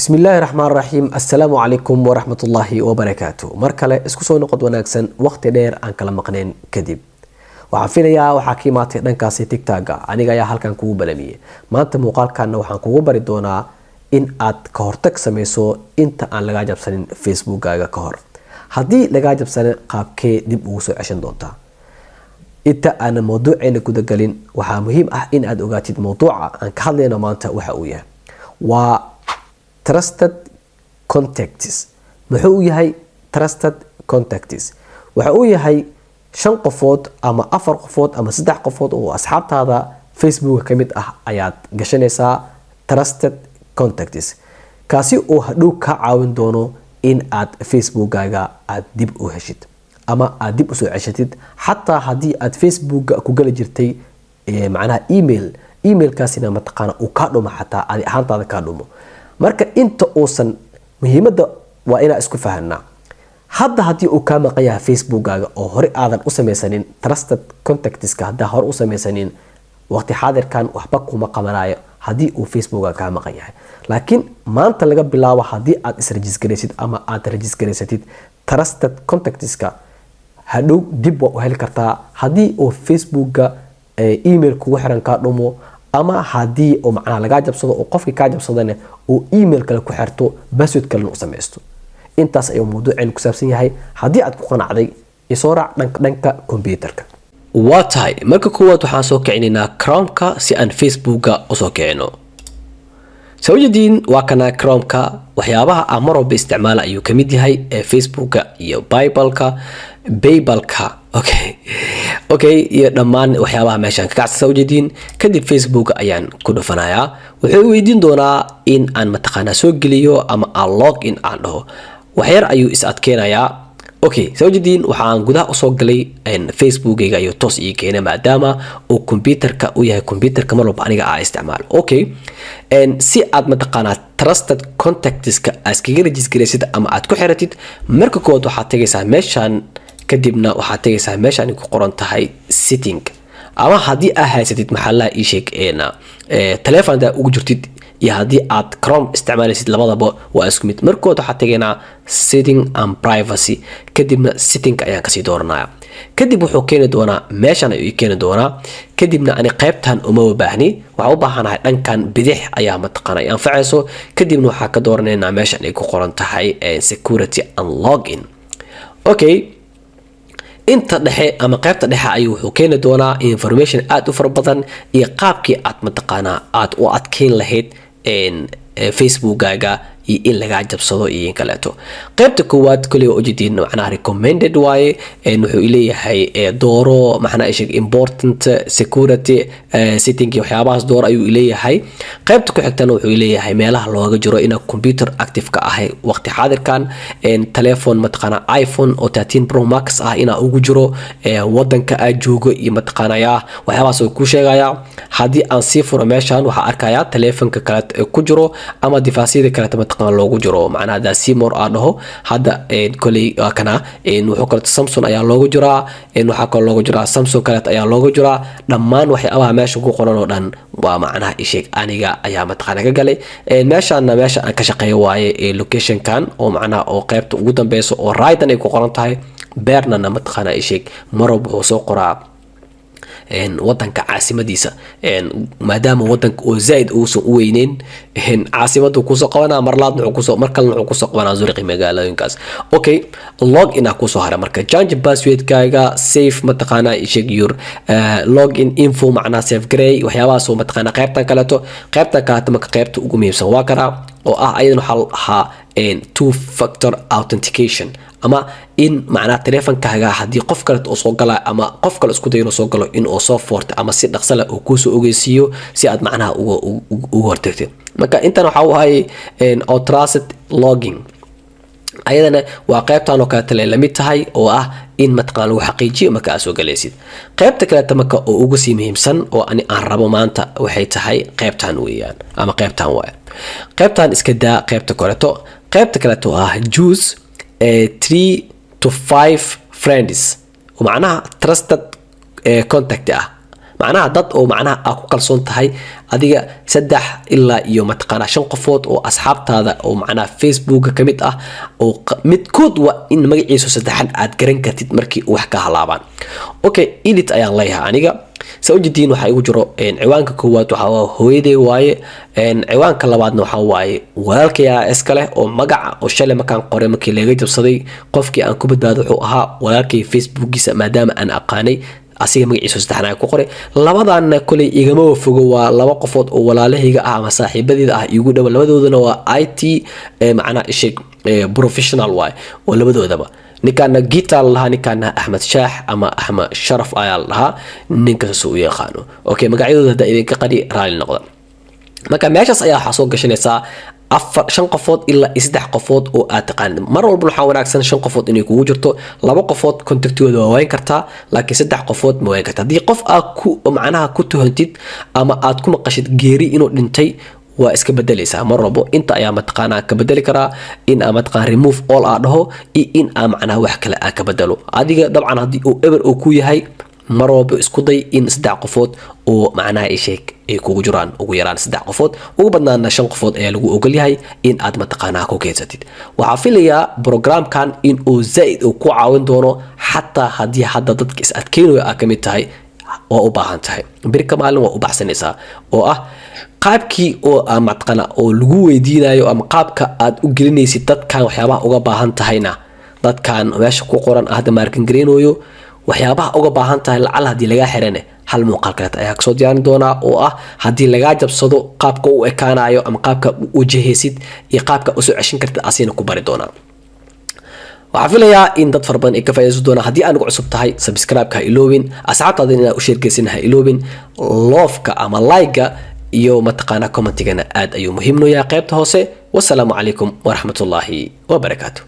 Bismillaahi raxmaan raxiim. Assalaamu calaykum waraxmatullaahi wabarakaatu. Mar kale isku soo noqod wanaagsan, waqti dheer aan kala maqnayn kadib. Waxaan filayaa waxaa ka imaatay dhankaasi TikTok-ga. Aniga ayaa halkan kugu balamiyey. Maanta muuqaalkanna waxaan kugu bari doonaa in aad ka hortag sameyso inta aan lagaa jabsanin Facebookkaaga ka hor. Haddii lagaa jabsanin, qaabkee dib ugu soo ceshan doontaa? Inta aanan mawduuceena gudagalin, waxaa muhiim ah in aad ogaatid mawduuca aan ka hadlayno maanta waxa uu yahay. Waa trusted contacts. Muxuu u yahay trusted contacts? Waxa uu yahay shan qofood ama afar qofood ama saddex qofood oo asxaabtaada Facebooka ka mid ah ayaad gashanaysaa trusted contacts, kaasi oo hadhow kaa caawin doono in aad Facebookkaaga aad dib u heshid ama aad dib usoo ceshatid, xataa haddii aad Facebooka ku gali jirtay macnaha email, emailkaasina mataqaana uu kaa dhumo, xataa adi ahaantaada kaa dhumo. Marka inta uusan, muhiimadda waa inaa isku fahanaa. Hadda haddii uu kaa maqan yahay Facebookkaaga oo hore aadan u samaysanin trusted contactska, haddaa hore u samaysanin, waqti xaadirkan waxba kuma qabanayo haddii uu Facebooka kaa maqan yahay. Laakiin maanta laga bilaabo, haddii aad isregister ama aad register-gareysatid trusted contactska, hadhow dib waa u heli kartaa haddii uu Facebooka email kugu xiran kaa dhumo, ama haddii uu macnaha lagaa jabsado oo qofkii kaa jabsadana uu email kale ku xirto, password kalena u samaysto. Intaas ayuu mawduuceen ku saabsan yahay. Haddii aad ku qanacday, isoo raac dhanka computerka. Waa tahay, marka koowaad waxaan soo kicinaynaa Chromeka si aan Facebooka usoo kicino. Soo jeediin, waa kana Chromeka. Waxyaabaha aan mar walba isticmaala ayuu kamid yahay ee Facebooka iyo Bibleka, PayPalka, okay, iyo dhammaan waxyaabaha meeshaan ka kacsan, ujeediin. Kadib Facebook ayaan ku dhufanayaa. Wuxuu weydiin doonaa in aan mataqaanaa soo geliyo ama aan log in aan dhaho. Waxyar ayuu is adkeenayaa. Okay, soo jeediin, waxaan gudaha usoo galay Facebookayga ayuu toos ii keenay, maadaama uu computerka u yahay computerka mar walba aniga aa isticmaalo. Okay, si aad mataqaanaa trusted contactska aad iskaga register-garaysid ama aad ku xiratid, marka koowaad waxaad tegaysaa meeshaan. Kadibna waxaad tegaysaa meeshaan ay ku qoran tahay setting, ama haddii aad haysatid, maxaalaha ii sheeg, telefon hadaa ugu jirtid iyo haddii aad Chrome isticmaalaysid, labadaba waa isku mid. Markood waxaad tegaynaa setting and privacy, kadibna setting ayaan kasii dooranaya. Kadib wuxuu keeni doonaa meeshan ayuu ii keeni doonaa. Kadibna ani qaybtan uma baahni, waxaan u baahanahay dhankan bidix ayaa mataqaana ay anfacayso. Kadibna waxaa ka dooranaynaa meeshan ay ku qoran tahay security and login. Okay, inta dhexe ama qaybta dhexe ayuu wuxuu keeni doonaa information aada u fara badan iyo qaabkii aad mataqaanaa aad u adkeyn lahayd Facebookkaaga iyo in lagaa jabsado iyo in kaleeto. Qaybta koowaad koley waa ujeediin, macnaha recommended waaye. Wuxuu leeyahay dooro, macnaha isheg, important security setting iyo waxyaabahaas dooro ayuu leeyahay. Qaybta ku xigtana wuxuu leeyahay meelaha looga jiro inaa computer active ka ahay waqti xaadirkan, telephone mataqaana iPhone oo 13 Pro Max ah inaa ugu jiro, wadanka aad joogo iyo mataqaanaya waxyaabahaas oo kuu sheegaya. Haddii aan sii furo meeshan, waxaa arkayaa telefonka kale ku jiro ama device-yada kaleeta mataqaana loogu jiro. Macnaha hadaa seymour aa dhaho hadda, koley waa kana. Wuxuu kaleeto Samsung ayaa loogu jiraa, waxaa kaloo loogu jiraa Samsung kaleet ayaa loogu jiraa. Dhammaan waxyaabaha meesha ku qoran oo dhan waa macnaha isheeg aniga ayaa mataqaana ka galay. Meeshaana meesha aan ka shaqeeyo waaye, locationkan oo macnaha oo qaybta ugu dambeysa oo Reiden ay ku qoran tahay. Bernana mataqaana isheeg marwalba wuxuu soo qoraa wadanka caasimadiisa, maadaama wadanka oo zaaid uusan u weyneyn, caasimadu kusoo qabanaa mar labaadna, wuxuu kusoo mar kalena wuxuu kusoo qabanaa Zurich, magaalooyinkaas. Okay, log in aa kusoo hara. Marka change passwordkaaga, save mataqaanaa sheeg your login info, macnaha save garey waxyaabahaas oo mataqaanaa qaybtan kaleeto. Qaybtan kaleeto marka qaybta ugu muhiimsan waa karaa oo ah ayadan waxaa ahaa two factor authentication, ama in macnaha teleefonkaaga haddii qof kale oo soo gala ama qof kale isku dayo inuu soo galo, in uu soo foorto ama si dhaqso leh uu kuusoo ogeysiiyo si aad macnaha uga hortagtid. Marka intan waxa uu ahay authorized login. Ayadana waa qaybtan oo kaleeta le lamid tahay oo ah in mataqaan lagu xaqiijiyo marka aad soo galaysid. Qaybta kaleeta marka oo ugu sii muhiimsan oo ani aan rabo maanta waxay tahay qaybtan weeyaan, ama qaybtan waay. Qaybtan iska daa, qaybta koleto. Qaybta kaleeto oo ah choose 3 to 5 friends oo macnaha trusted contact ah. Macnaha dad oo macnaha aa ku kalsoon tahay adiga, saddex ilaa iyo mataqaanaa shan qofood oo asxaabtaada oo macnaha Facebooka ka mid ah, oo midkood waa in magaciisu saddexan aad garan kartid markii wax ka halaabaan. Okay, edit ayaan leeyahay aniga. Saa ujeediin, waxaa igu jiro ciwaanka koowaad waxaa hooyaday waaye. Ciwaanka labaadna waxaa waaye walaalkaya iska leh, oo magaca oo shalay markaan qoray, markii laga jabsaday, qofkii aan ku badbaado wuxuu ahaa walaalkay Facebookiisa, maadaama aan aqaanay asiga magaciisa saddexna ku qoray. Labadaanna koley igama fogo, waa laba qofood oo walaalahayga ah ama saaxiibadeeda ah igu dhow. Labadoodana waa IT, macnaha isheeg professional waaye oo labadoodaba. Ninkaana Gita la dhahaa, ninkaana Axmed Shaax ama Axmed Sharaf ayaa la dhahaa, ninkaas u yaqaano. Okay, magacyadooda haddaa idinka qari, raali noqda. Marka meeshaas ayaa waxaa soo gashanaysaa afar, shan qofood ilaa iyo saddex qofood oo aad taqaanid. Mar walba waxaa wanaagsan shan qofood inay kugu jirto. Laba qofood contactigooda waa wayn kartaa, laakiin saddex qofood ma wayn kartaa. Haddii qof aad ku macnaha ku tuhantid ama aad ku maqashid geeri inuu dhintay, waa iska bedelaysaa. Mar walbo inta ayaa mataqaanaa ka bedeli karaa, in aa mataqaana remove all aa dhaho iyo in aa macnaha wax kale aa ka bedelo adiga. Dabcan haddii uu eber uu ku yahay, mar walba isku day in saddex qofood oo macnaha isheeg ay kugu jiraan, ugu yaraan saddex qofood, ugu badnaana shan qofood ayaa lagu ogol yahay in aad mataqaanaa ku keensatid. Waxaa filayaa programkan in uu zaid uu ku caawin doono, xataa haddii hadda dadka is adkeynayo aa kamid tahay, waa u baahan tahay birka maalin waa u baxsanaysaa, oo ah qaabkii oo mataqaana oo lagu weydiinayo ama qaabka aad u gelinaysid dadkan waxyaabaha uga baahan tahayna. Dadkan meesha ku qoran hadda marking gareynayo waxyaabaha uga baahan tahay, lacal haddii lagaa xirane, hal muuqaal kaleet ayaa kasoo diyaarin doonaa, oo ah haddii lagaa jabsado qaabka u ekaanayo ama qaabka u wajahaysid iyo qaabka usoo ceshin kartid, asina ku bari doonaa. Waxaa filayaa in dad fara badan ay ka faaidaysan doonaan. Haddii aad nagu cusub tahay, subscribe-ka ha iloobin, asxaabtaada inaad u share geysin ha iloobin, loveka ama like-ga iyo mataqaanaa commentigana aad ayuu muhiim noo yahay qaybta hoose. Wasalaamu calaykum waraxmatullaahi wabarakaatu.